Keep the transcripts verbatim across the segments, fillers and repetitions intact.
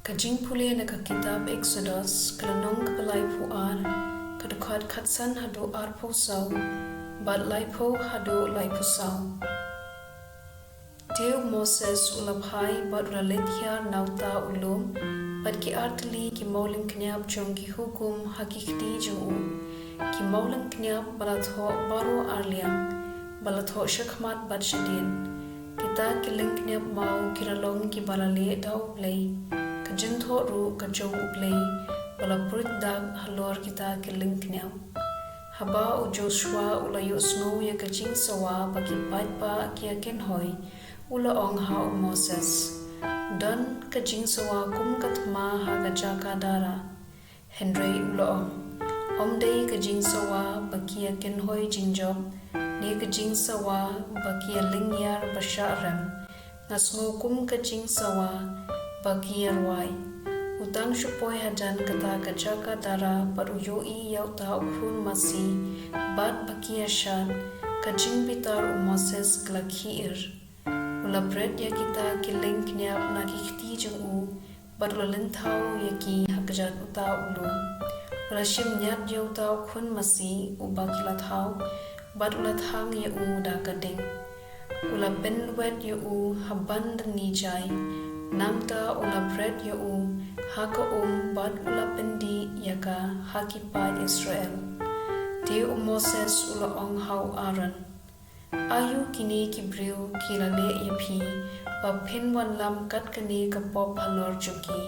Ka jingpule na ka kitab Exodus, ka lynnong kaba laiphew ar, ka dkhot khatsan haduh arphew saw, bad laiphew haduh laiphew saw. Te u Moses u la phai bad u la leit hiar na uta u lum, bad ki artylli ki mawlyngkniap jong ki hukum ha ki kti jong u, ki mawlyngkniap ba la thoh baroh arliang, ba la thoh shakhmat bad shadien. Kita ki lyngkniap maw ki la long kiba la leh da U Blei. Ka jingthoh ruh ka jong U Blei ba la pruid dak halor kita ki lyngkniap. Haba u Joshua u la ïohsngew ïa ka jingsawa ba ki paidbah ki ïa kynhoi, u la ong ha u Moses, don ka jingsawa kum ka thma ha ka jaka dara. Hynrei u la ong, ym dei ka jingsawa ba ki ïa kynhoi jingjop, ne ka jingsawa ba ki ïa lyngngiar ba shah rem. Nga sngew kum ka jingsawa ba ki ïa rwai. U tang shu poi hajan kata ka jaka dara bad u ïohi ïa uta u khun masi, bad ba ki ïa shad, ka jingbitar u Moses ka la khih ir. U la bret ïa kita ki lyngkniap na ki kti jong u, bad u la lynthaw ïa ki ha kjat uta u lum. U la shim ñiat ïa uta u khun masi uba ki la thaw, bad u la thang ïa u da ka ding. U la pynwet ïa u ha ban dynni jai. Nangta u la bret ïa u ha ka um bad u la pyndih ïa ka ha ki paid Israel. Te u Moses u la ong ha u Aaron, aïu kine ki briew ki la leh ïa phi ba phin wanlam kat kane ka pop halor jong ki?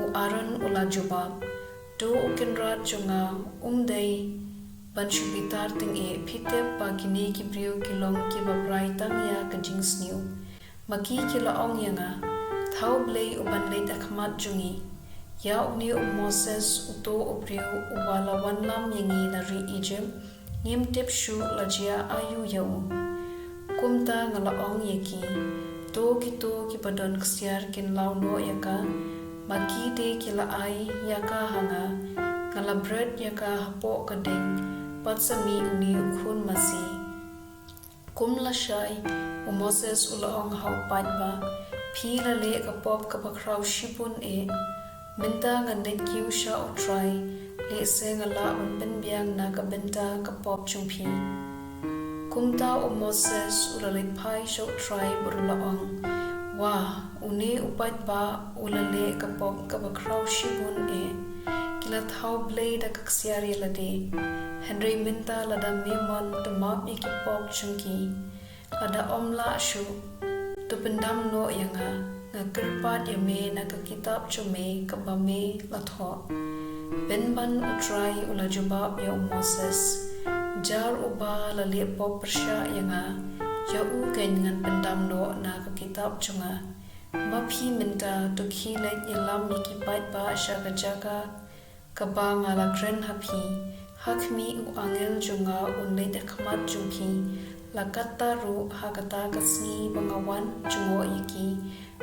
U Aaron u la jubab, to u kynrad jong nga, um dei ban shu bitar tyngeh. Phi tip ba kine ki briew ki long kiba brai tang ïa ka jingsniew. Ma ki ki la ong ïa nga, thaw Blei uban leit ha khmat jong ngi. Ïa une u Moses uto u briew uba la wanlam ïa ngi na ri Egypt, ngim tip shuh la jia aïu ïa u. Kumta nga la ong ïa ki, to kito kiba don ksiar kin law noh ïa ka. Ma ki te ki la ai ïa ka ha nga, nga la bret ïa ka hapoh ka ding, bad sa mih une u khun masi. Kum lashai, u Moses u la ong ha u paidbah, phi la leh ka pop kaba khraw shibun eh. Mynta ngan leit kiew sha U Trai, lehse nga lah ban pynbiang na ka bynta ka pop jong phi. Kumta u Moses u la leit phai sha U Trai bad u la ong, wah, une u paidbah u la leh ka pop kaba khraw shibun eh. Ki la thaw Blei da ka ksiar ïa lade. Hynrei mynta lada me mon, to map ïa ki pop jong ki. Lada ym lah shuh, to pyndam noh ïa nga, nga kyrpad ïa me na ka kitab jong me kaba me la thoh. Pynban U Trai u la jubab ïa u Moses, jar uba la leh pop pyrshah ïa nga, ïa u keiñ ngan pyndam noh na ka kitab jong nga. Ma phi mynta to khie leit ïalam ïa ki paidbah sha ka jaka kaba nga la kren ha phi, ha khmih u angel jong nga un leit ha khmat jong phi, la katta ruh ha kata ka sngi ba nga wan jngoh ïa ki,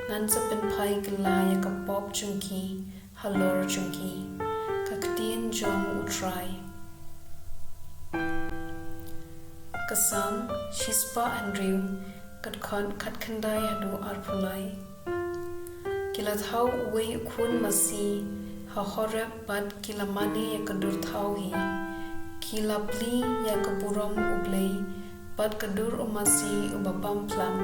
ngan sa pynphai kylla ïa ka pop jong ki halor jong ki. Ka ktien jong U Trai. Ka Salm shispah hynriew, ka dkhot khatkhyndai haduh arphew lai. Ki la thaw uwei u khun masi ha Horeb bad ki la mane ïa ka dur thaw hi. Ki la plie ïa ka burom U Blei bad ka dur u masi uba bam phlang.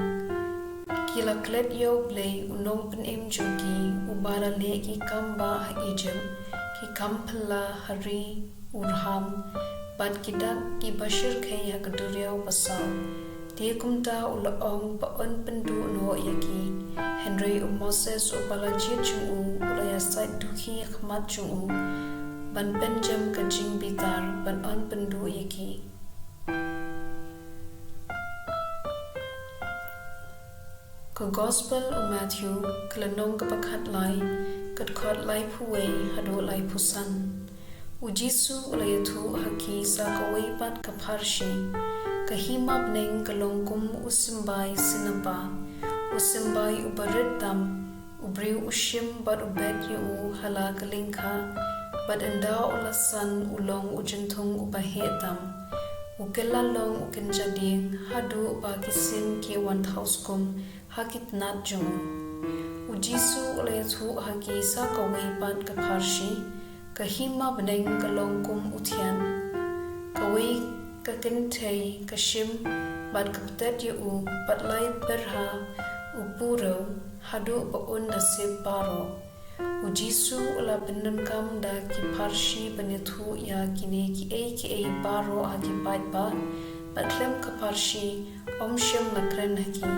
Ki la klet ïa U Blei u nongpynim jong ki, uba la leh ki kam bah ha Egypt, ki kam phylla ha ri u rham, bad ki dak kiba shyrkhei ha ka duriaw basaw. Te kumta u la ong ba un pynduh noh ïa ki. Hynrei u Moses uba la jied jong u u la ïasaid dukhi ha khmat jong u ban pynjem ka jingbitar, ban un pynduh ïa ki. Ka Gospel u Matthew, ka lynnong kaba khatlai, ka dkhot laiphew wei haduh laiphew san. U Jisu u la ïathuh ha ki sa kawei pat ka pharshi. Ka hima bneng ka long kum u symbai sinapa, u symbai uba rit tam, u briew u shim bad u bet ïa u ha la ka lyngkha, bad ynda u la san u long u jynthung uba heh tam. U kylla long u kynja dieng haduh ba ki sim ki wan thaw skum ha ki tnat jong u. U U Jisu u la ïathuh ha ki sa kawei pat ka pharshi: Ka hima bneng ka long kum u thiat. Kawei ka kynthei ka shim bad ka bted ïa u, bad lai pyrha u purew, haduh ba un da sip baroh. U Jisu u la pyndonkam da ki pharshi ban ïathuh ïa kine kiei kiei baroh ha ki paidbah, bad khlem ka pharshi ym shym la kren ha ki.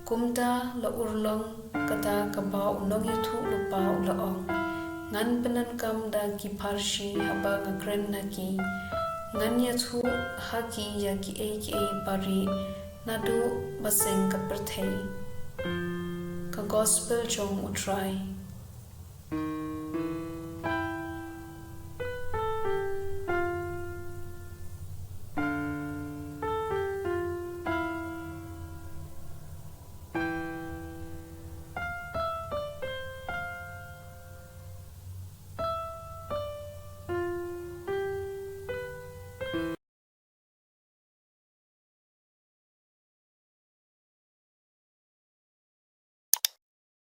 Kumta la urlong kata kaba u nongïathuhlypa u la ong: Ngan pyndonkam da ki pharshi haba nga kren ha ki; ngan ïathuh ha ki ïa kiei kiei baroh naduh ba seng ka pyrthei. Ka Gospel jong U Trai.